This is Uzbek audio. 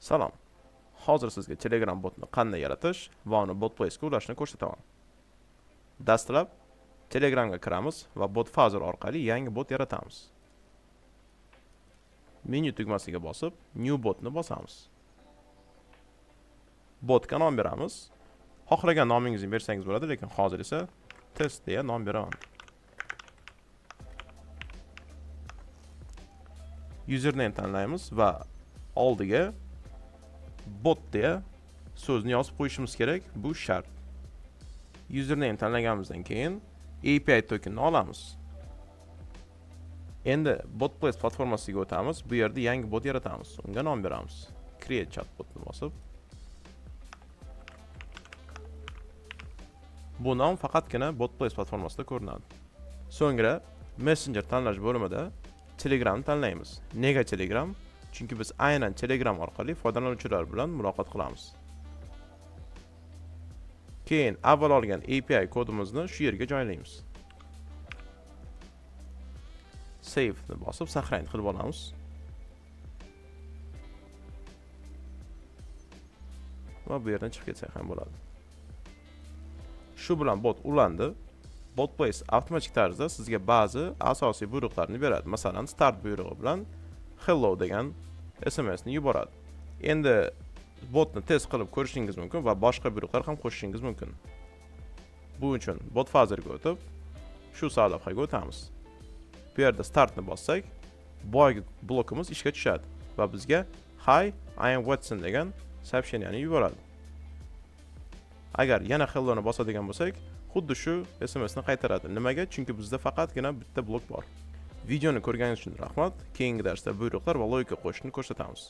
Salom. Hozir sizga Telegram botni qanday yaratish va uni BotPlace'ga ulashni ko'rsataman. Dastlab Telegramga kiramiz va BotFather orqali yangi bot yaratamiz. Menyu tugmasiga bosib, New botni bosamiz. Botga nom beramiz. Xohlagan nomingizni bersangiz bo'ladi, lekin hozir esa test deya nom beraman. Username tanlaymiz va oldiga bot deya so'zni yozib qo'yishimiz kerak, bu shart. Username tanlaganimizdan keyin API tokenni olamiz. Endi BotPlace platformasiga o'tamiz. Bu yerda yangi bot yaratamiz. Unga nom beramiz. Create chatbotni bosib, bu nom faqatgina BotPlace platformasida ko'rinadi. So'ngra Messenger tanlash bo'limida Telegramni tanlaymiz. Nega Telegram? Chunki biz aynan Telegram orqali foydalanuvchilar bilan muloqot qilamiz. Keyin avval olgan API kodimizni shu yerga joylaymiz. Save ni bosib saqlanib qilib olamiz. Va bu yerdan chiqib ketsak ham bo'ladi. Shu bilan bot ulandi. BotPlace avtomatik tarzda sizga ba'zi asosiy buyruqlarni beradi. Masalan, start buyrug'i bilan hello degan SMS ni yuboradi. Endi botni test qilib ko'rishingiz mumkin va boshqa buyruqlar ham qo'shishingiz mumkin. Bu uchun BotFatherga o'tib, shu lavhaga o'tamiz. Bu yerda startni bossak, boyagi blokimiz ishga tushadi va bizga "Hi, I am Watson" degan сообщениeni yuboradi. Agar yana hello ni bosadigan bo'lsak, xuddi shu SMS ni qaytaradi. Nimaga? Chunki bizda faqatgina bitta blok bor. Videoni ko'rganingiz uchun rahmat. Keyingi darsda buyruqlar va logika qo'shishni ko'rsatamiz.